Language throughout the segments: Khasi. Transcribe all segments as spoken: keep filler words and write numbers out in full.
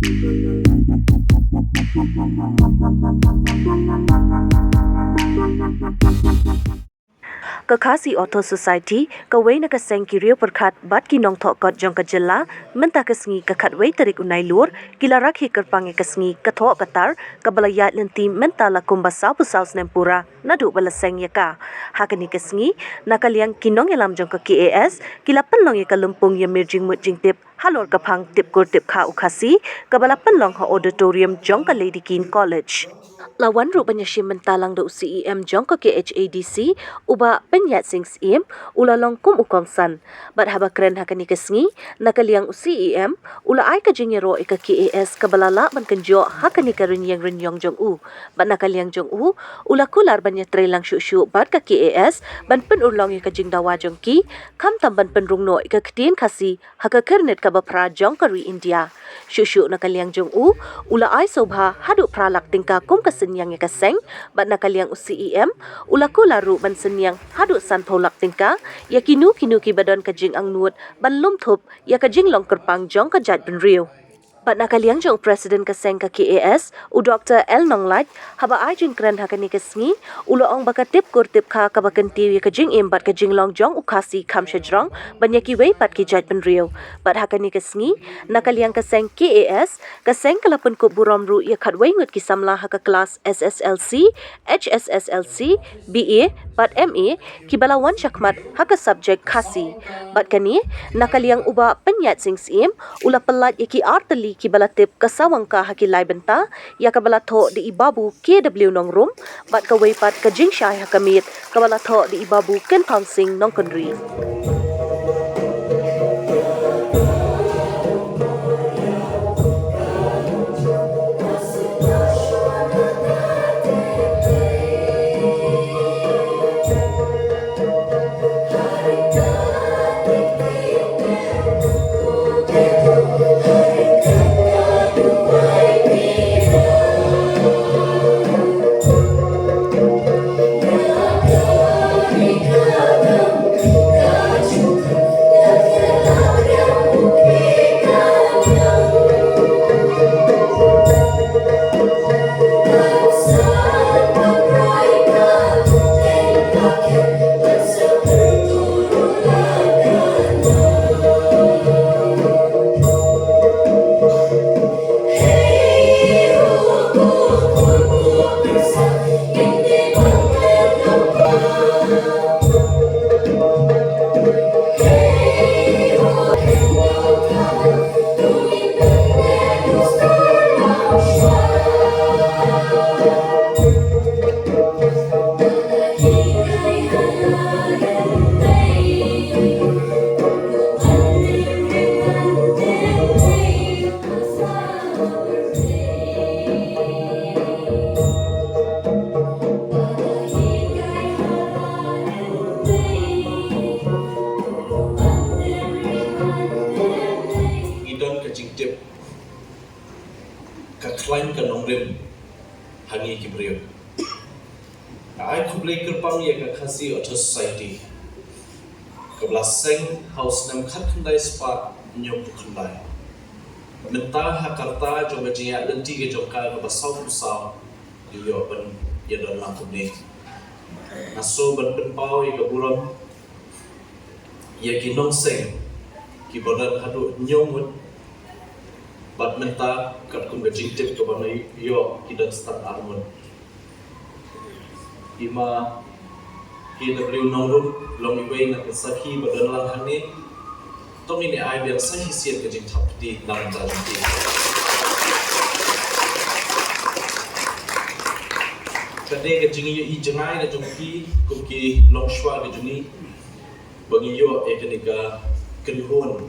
Ka Khasi Authors Society, kawei na ka seng ki riew pyrkhat bad ki nongthoh kot jong ka jylla, mynta ka sngi ka khatwei tarik u Nailur, ki la rakhe kyrpang ïa ka sngi ka thoh ka tar, kaba la ïaid lynti mynta la kumba sawphew saw snem pura naduh ba la seng ïa ka. Ha kane ka sngi, na ka liang ki nongïalam jong ka K A S, ki la pynlong ïa ka lympung ïa mir jingmut jingtip halor ka phang tip kur tip kha u Khasi, kaba la pynlong ha auditorium jong ka Lady Keane College. La wan ruh ban ïashim bynta lang da u C E M jong ka K H A D C, u Bah Pynïaid Sing Syiem, u la long kum u kongsan. Bad haba kren ha kane ka sngi, na ka liang u C E M, u la ai ka jingïaroh ïa ka K A S kaba la lah ban kynjoh ha kane ka rynïeng rynïong jong u. Bad na ka liang jong u, u la kular ban ïatrei lang shuh shuh bad ka K A S, ban pynurlong ïa ka jingdawa jong ki, khamtam ban pynrung noh ïa ka ktien Khasi ha ka kyrnit kaba phra jong ka ri India. Shuh shuh na ka liang jong u, u la ai sngewbha haduh phra lak tyngka kum ka synñiang ïa ka seng, bad na ka liang u C E M, u la kular ruh ban synñiang haduh sanphew lak tyngka ïa kino kino kiba don ka jingangnud ban lum thup ïa ka jinglong kyrpang jong ka jaitbynriew. Bad na ka liang jong u President ka seng ka K A S, u Doktor L Nonglait, haba ai jingkren ha kane ka sngi, u la ong ba ka tip kur tip kha kaba kyntiew ïa ka jingim bad ka jinglong jong u Khasi kham shajrong ban ïa kiwei pat ki jaitbynriew. Bad ha kane ka sngi, na ka liang ka seng K A S, ka seng ka la pynkup burom ruh ïa khatwei ngut ki samla ha ka klas S S L C, H S S L C, B A bad M A, kiba la wan shakhmat ha ka subject Khasi. Bad kane, na ka liang u Bah Pynïaid Sing Syiem, u la pyllait ïa ki artylli kiba la tip ka sawang ka ha ki lai bynta, ïa kaba la thoh da i Babu K W Nongrum, bad kawei pat ka jingshai ha ka miet, kaba la thoh da i Babu Kynthong Sing Nongkynrih. Ngi don ka jingtip ka khlaiñ ka nongrim ha ngi ki briew. Nga ai khublei kyrpang ïa ka Khasi Authors Society, kaba la seng ha u snem khatkhyndai spah hynñiewphew khyndai. Mynta ha ka rta jong ka jingïaid lynti ka jong ka kaba sawphew saw, ngi ïoh ban ïadon lang kumne. Nga sngew ban pynpaw ïa ka burom ïa ki nongseng kiba don haduh hynñiew ngut, bad mynta katkum ka jingtip kaba nga ïoh ki don stad ar ngut. I Ma K W Nongrum long iwei na ki sakhi ba don lang hangne. To ngin ïa ai biang sa shisien ka jingthap kti na ka bynta jong ki. Ka dei ka jingïohi jngai ka jong ki kum ki longshuwa ka jong ngi, ba ngi ïoh ïa kane ka kynhun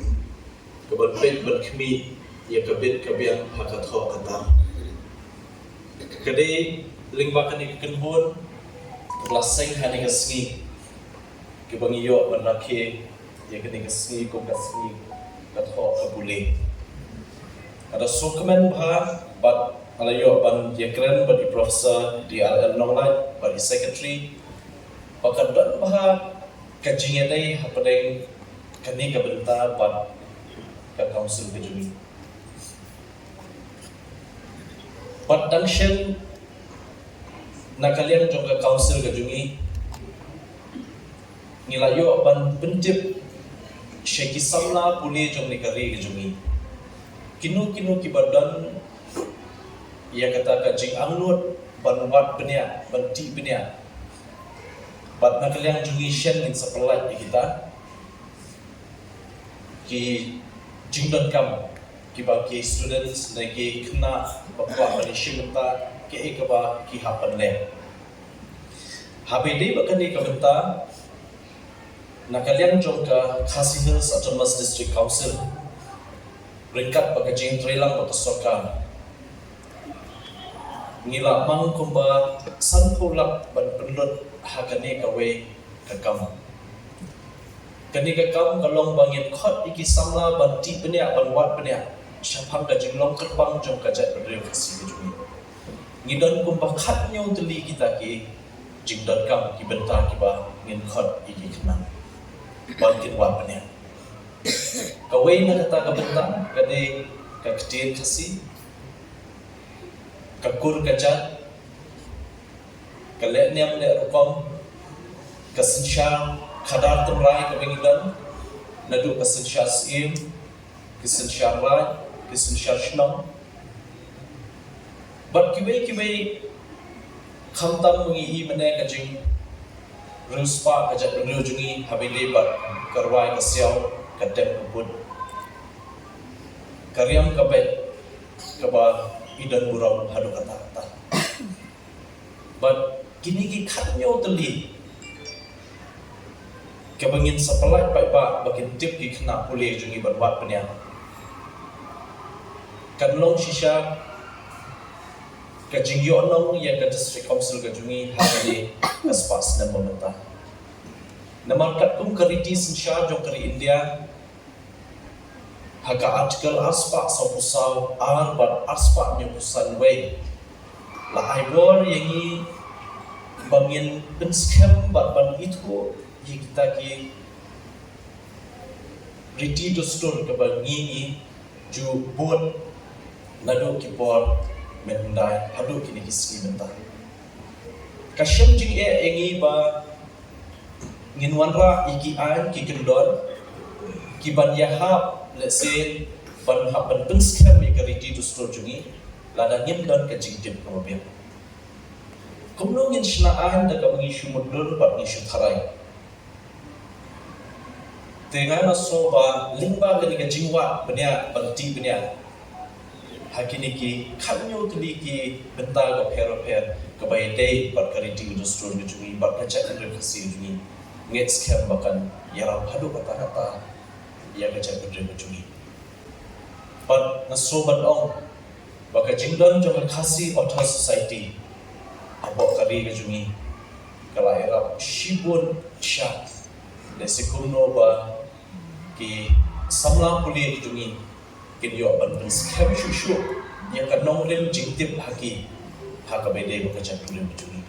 kaban peit ban khmih ïa ka bit ka biang ha ka thoh ka tar. Ka dei lyngba kane ka kynhun kaba la seng ha kane ka sngi, kaba ngi ïoh ban rakhe ïa kane ka sngi kum ka sngi ka thoh ka pule. Nga da sngewkmen bha bad nga la ïoh ban ïakren bad i Professor D R L Nonglait bad i Secretary, ba ka don bha ka jingïadei hapdeng kane ka bynta bad ka Council ka jong ngi. Bad tang shen na ka liang jong ka council ka jong ngi, ngi la ïoh ban pyntip sha ki samla pule jong ne ka ri ka jong ngi, kino kino kiba don ïa kata ka jingangnud ban wad bniah, ban tih bniah. Bad na ka liang jong ngi shen ngin sa pynlait ïa kita ki jingdonkam kiba ki students ne ki khynnah ba kwah ban ïashim bynta, kiei kaba ki hap ban leh. Haba ïadei bad kane ka bynta, na ka liang jong ka Khasi Hills Autonomous District Council, ryngkat bad ka jingtreilang bad ka sorkar, ngi la mang kumba sanphew lak ban pynlut ha kane kawei ka kam. Kane ka kam ka long ba ngin khot ïa ki samla ban tih bniah, ban wad bniah shaphang ka jinglong kyrpang jong ka jaitbynriew Khasi ka jong ngi. Ngi don kumba khathynñiew tylli kita ki jingdonkam, ki bynta kiba ngin khot ïa ki khynnah ban kin wad bniah. Kawei na kata ka bynta ka dei ka ktien Khasi, ka kur ka jait, ka leh niam leh rukom, ka synshar khadar tynrai kaba ngi don, naduh ka synshar syiem, ka synshar raid, ka synshar shnong, bad kiwei kiwei. Khamtam ba ngi ïohi mynne ka jingriewspah ka jaitbynriew jong ngi haba ïadei bad ka rwai ka siaw, ka tem ka put, ka riam ka beit kaba i don burom haduh katta katta. Bad kine ki khathynñiew tylli kaba ngin sa pynlait paidbah ba kin tip ki khynnah pule jong ngi ban wad bniah, kan long shisha ka jingïohnong ïa ka District Council ka jong ngi ha kane ka spah snem ba mynta. Namar katkum ka riti synshar jong ka ri India, ha ka Article arspah sawphew saw ar bad arspah hynñiewphew san wei, la ai bor ïa ngi ba ngin pynskhem bad ban ithuh ïa kita ki riti dustur kaba ngi ngi ju bud naduh ki por mynhyndai haduh kine ki sngi mynta. Ka shem jingeh ïa ngi ba ngin wanrah ïa ki aiñ ki kyndon kiban ïahap, lehse ban hap ban pynskhem ïa ka riti dustur jong ngi, lada ngim don ka jingtip kaba biang. Kumno ngin shna aiñ da kaba ngi shu mutdur bad ngi shu tharai? Te nga nga sngew ba lyngba kane ka jingwad bniah, ban tih bniah ha kine ki khathynñiew tylli ki bynta bapher bapher kaba ïadei bad ka riti ka dustur ka jong ngi bad ka jaitbynriew Khasi ka jong ngi, nga ngeit skhem ba kan ïarap haduh katta katta ïa ka jaitbynriew ka jong ngi. Bad nga sngew ban ong ba ka jingdon jong ka Khasi Authors Society hapoh ka ri ka jong ngi ka la ïarap shibun sha, lehse kumno ba ki samla pule ki jong ngi kin ïoh ban pynskhem shuh shuh ïa ka nongrim jingtip ha ki, ha kaba ïadei bad ka jaitbynriew ka jong ngi.